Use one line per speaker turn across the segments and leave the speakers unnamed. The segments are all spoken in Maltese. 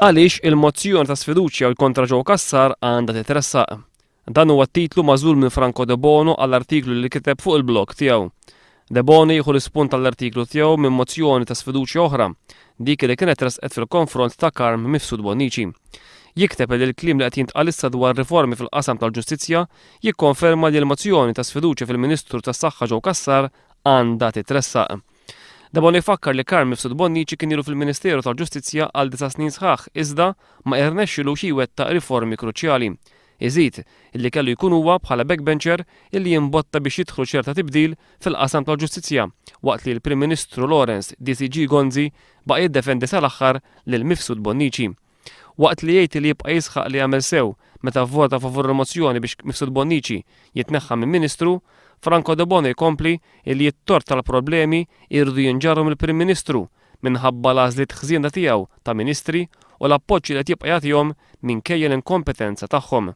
Għaliex il-mozzjoni ta' sfiduċja kontra Joe Cassar għandha titressaq? Dan huwa t-titlu magħżul minn Franco Debono għall-artiklu li kiteb fuq il-blog tiegħu. Debono jieħu l-ispunt għall-artiklu tiegħu minn mozzjoni ta' sfiduċja oħra, dik li kienet tressqet fil-konfront ta' Carm Mifsud Bonnici. Jikteb li l-kliem li qed jintqal issa dwar riformi fil-qasam tal-ġustizzja jikkonferma li l-mozzjoni ta' sfiduċja fil-Ministru tas-Saħħa Joe Cassar għandha titressaq. Debono jfakkar li Carm Mifsud Bonnici kien ilu fil-Ministeru tal-Ġustizzja għal disa' snin sħaħ iżda ma irnexxilux jwettaq riformi kruċjali. Iżid illi kellu jkun huwa bħala backbencher illi jimbotta biex jidħlu ċerta tibdil fil-qasam tal-ġustizzja waqt li l-Prim Ministru Lawrence DCG Gonzi baqa' jiddefendi sal-aħħar lil Mifsud Bonnici. Waqt li jgħid li jibqa' jisħaq li għamel sew meta vvota favur il-mozzjoni biex Mifsud Bonnici jitneħħa minn Ministru, Franco Debono jkompli li t-tort tal-problemi jridu jinġarru mill-Prim Ministru minħabba l-għażliet ħżiena tiegħu ta' Ministri u l-appoġġ li qed jibqa' jagħtihom minkejja l-inkompetenza tagħhom.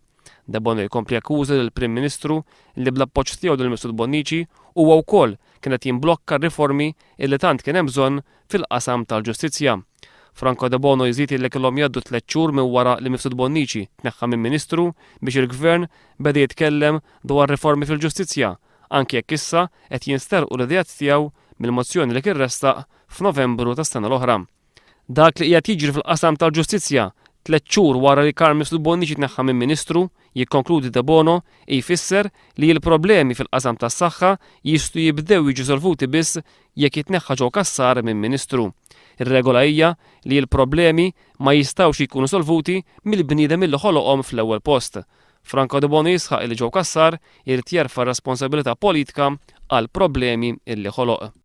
Debono jkompli jakkuża lill-Prim Ministru li bl-appoġġ tiegħu lil Mifsud Bonnici huwa wkoll kien qed jimblokka r-riformi illi tant kien hemm bżonn fil-qasam tal-ġustizzja. Franco Debono jżid illi kellhom jgħaddu tlett xhur minn wara li Mifsud Bonnici tneħħa minn Ministru biex il-Gvern beda jitkellem dwar riformi fil-ġustizzja, anki jekk issa qed jinsterqu l-ideat tiegħu mill-mozzjoni li kien ressaq f'Novembru tas-sena l-oħra. Dak li qiegħed jiġri fil-qasam tal-ġustizzja, tlett xhur wara li Carm Mifsud Bonnici tneħħa minn Ministru, jikkonkludi Debono, jfisser li l-problemi fil-qasam tas-saħħa jistgħu jibdew jiġu solvuti biss jekk jitneħħa Joe Cassar minn Ministru. Ir-regola hija li l-problemi ma jistgħux jkunu solvuti mill-bniedem illi ħoloqhom fl-ewwel post. Franco Debono jisħaq illi Joe Cassar irid jerfa' r-responsabilità politika għall-problemi illi ħoloq.